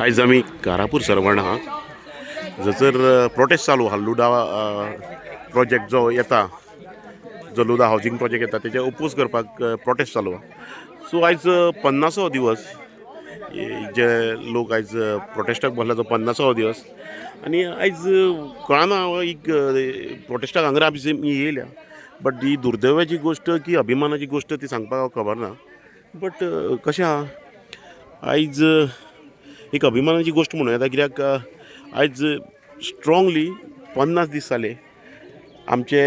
आयज आमी कारापूर सर्वण आहा, जसर प्रोटेस्ट चालू आहा. लुडा प्रोजेक्ट जो येता, जो लुडा हावजींग प्रोजेक्ट येता, तेजे ओपोज करपाक प्रोटेस्ट चालू आहा. सो आयज 50वो दिवस, जे लोक आयज प्रोटेस्टाक बसला तो 50वो दिवस. आनी आयज कळना, एक प्रोटेस्टाक हांगा आमी येयल्या, बट he दुर्दैवाची गोश्ट की अभिमानाची गोश्ट ती सांगपाक हांव खबर ना. बट कशें आहा, आयज एक अभिमानाची गोश्ट म्हणूं येता, कित्याक आयज स्ट्रांगली 50 दीस जाले, आमचे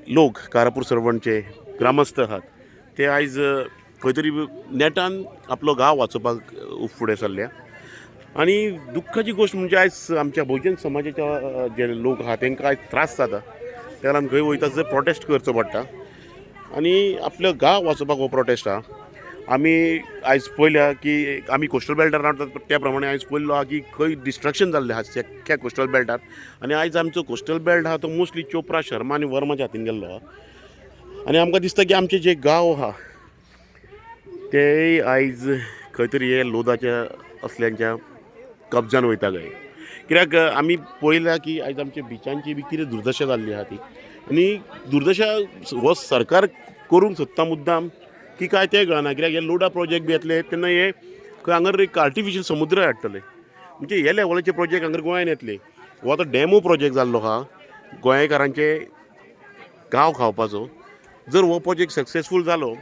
लोक, कारापूर सर्वणचे ग्रामस्थ आहात, ते आयज खंय तरी नेटान आपलो गांव वाचोवपाक फुडें सरल्या. आनी दुख्खाची गोश्ट म्हणजे आयज आमच्या भोवजन समाजाच्या जे लोक आहा, तांकां आयज त्रास जाता. त्या लागून खंय वयता थंय प्रोटेस्ट करचो पडटा आनी आपलो गांव वाचोवपाक हो प्रोटेस्ट आहा. आमी आयज पळयल्या की आमी कोस्टल बेल्टार रावतात, त्या प्रमाणे आयज पळयल्लो आहा की खंय डिस्ट्रक्शन जाल्लें आहा अख्ख्या कोस्टल बेल्टार. आनी आयज आमचो कोस्टल बेल्ट आहा तो मोस्टली चोप्रा, शर्मा आनी वर्माच्या हातीन गेल्लो आहा. आनी आमकां दिसता की आमचे जे गांव आहा ते आयज खंय तरी हे लोदाच्या असल्यांच्या कब्जान वयता काय, कित्याक आमी पळयल्या की आयज आमच्या बिचांची बी कितें दुर्दशा जाल्ली आहा ती. आनी दुर्दशा हो सरकार करूंक सोदता मुद्दाम की काय तें कळना, कित्याक हे लोडा प्रोजेक्ट बी येतले तेन्ना हे खंय हांगर एक आर्टिफिशियल समुद्र हाडटले. म्हणजे हे लेवलाचे प्रोजेक्ट हांगर गोंयान येतले. हो आतां डेमो प्रोजेक्ट जाल्लो आहा गोंयकारांचे गांव खावपाचो. जर हो प्रोजेक्ट सक्सेसफूल जालो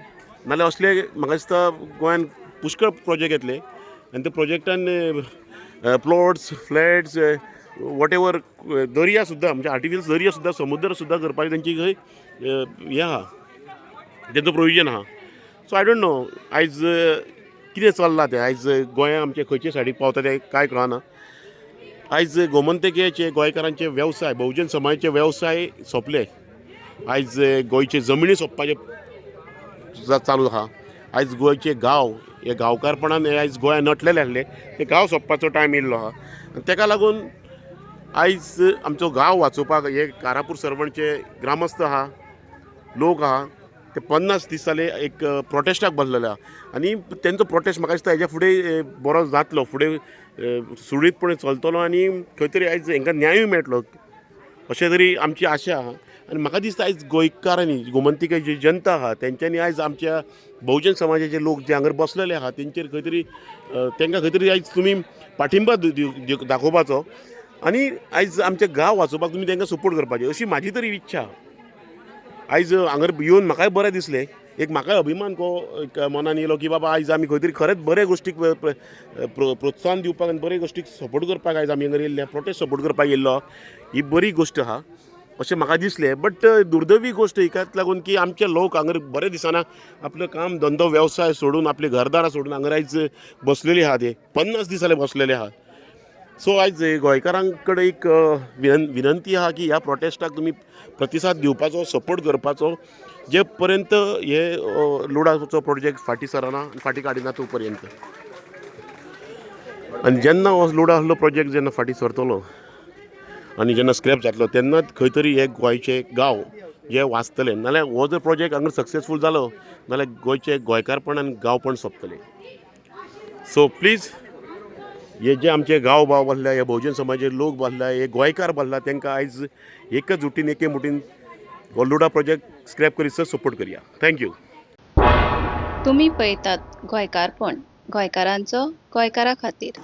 नाल्यार असले म्हाका दिसता गोंयान पुष्कळ प्रोजेक्ट येतले आनी त्या प्रोजेक्टान प्लॉट्स, फ्लॅट्स, what ever, दर्या सुद्दां, म्हणजे आर्टिफिशियल दर्या सुद्दां, समुद्र सुद्दां करपाची तेंची खंय हें आहा, तेंचो प्रोविजन आहा. सो I don't know आयज कितें चल्लां तें. आयज गोंया आमचे खंयचे सायडीक पावता तें कांय कळना. आयज गोमंतकीयाचे, गोंयकारांचे वेवसाय, बहुजन समाजाचे वेवसाय सोंपले. आयज गोंयचे जमिनी सोंपपाचे चालू आहा. आयज गोंयचे गांव हे गांवकारपणान हे आयज गोंया नटलेले आहले, ते गांव सोंपपाचो टायम येयल्लो आहा. आनी तेका लागून आयज आमचो गांव वाचोवपाक हे कारापूर सर्वणचे ग्रामस्थ आहा, लोक आहा, ते 50 दीस जाले एक प्रोटेस्टाक बसलेले आहा. आनी तेंचो प्रोटेस्ट म्हाका दिसता हेज्या फुडें बरो जातलो, फुडें सुरळीतपणे चलतलो आनी खंय तरी आयज हेंकां न्यायूय मेळटलो, अशें तरी आमची आशा आहा. आनी म्हाका दिसता आयज गोंयकारांनी, गोमंतिका जी जनता आहा, तेंच्यांनी आयज आमच्या बहुजन समाजाचे लोक जे हांगर बसलेले आहा, तेंचेर खंय तरी तेंकां खंय तरी आयज तुमी पाठिंबा दाखोवपाचो आनी आयज आमचे गांव वाचोवपाक तुमी तेंकां सपोर्ट करपाची, अशी म्हाजी तरी इच्छा. आयज हांगर येवन म्हाकाय बरें दिसलें, एक म्हाकाय अभिमान को एक मनान येयलो की बाबा, आयज आमी खंय तरी खरेंच बरे गोश्टीक प्रोत्साहन दिवपाक आनी बरे गोश्टीक सपोर्ट करपाक आयज आमी हांगर येयल्ले, प्रोटेस्ट सपोर्ट करपाक येयल्लो. ही बरी गोश्ट आहा अशें म्हाका दिसलें. बट दुर्दैवी गोश्ट हिकाच लागून की आमचे लोक हांगर बरें दिसना, आपलो काम धंदो वेवसाय सोडून, आपली घरदारां सोडून हांगर आयज बसलेली आहा. ते 50 दीस जाले बसलेले आहा. सो आयज गोंयकारां कडेन एक विनंती आहा की ह्या प्रोटेस्टाक तुमी प्रतिसाद दिवपाचो, सपोर्ट करपाचो, जे पर्यंत हे लुडाचो प्रोजेक्ट फाटीं सरना, फाटीं काडिना तो पर्यंत. आनी जेन्ना हो लुडा आहलो प्रोजेक्ट जेन्ना फाटीं सरतलो आनी जेन्ना स्क्रॅप जातलो, तेन्नाच खंय तरी हे गोंयचे गांव जे वाचतले. नाल्यार हो जर प्रोजेक्ट हांगा सक्सेसफूल जालो नाल्यार गोंयचे गोंयकारपण आनी गांवपण सोंपतलें. सो प्लीज, हे जे आमचे गांव भाव बसल्या, हे बहुजन समाजाचे लोक बसल्या, हे गोंयकार बसला, तांकां आयज एकजुटीन, एके मुठीन हो लुडा प्रोजेक्ट स्क्रॅप करीसर सपोर्ट करया. Thank you. तुमी पळयतात गोंयकारपण, गोंयकारांचो गोंयकारा खातीर.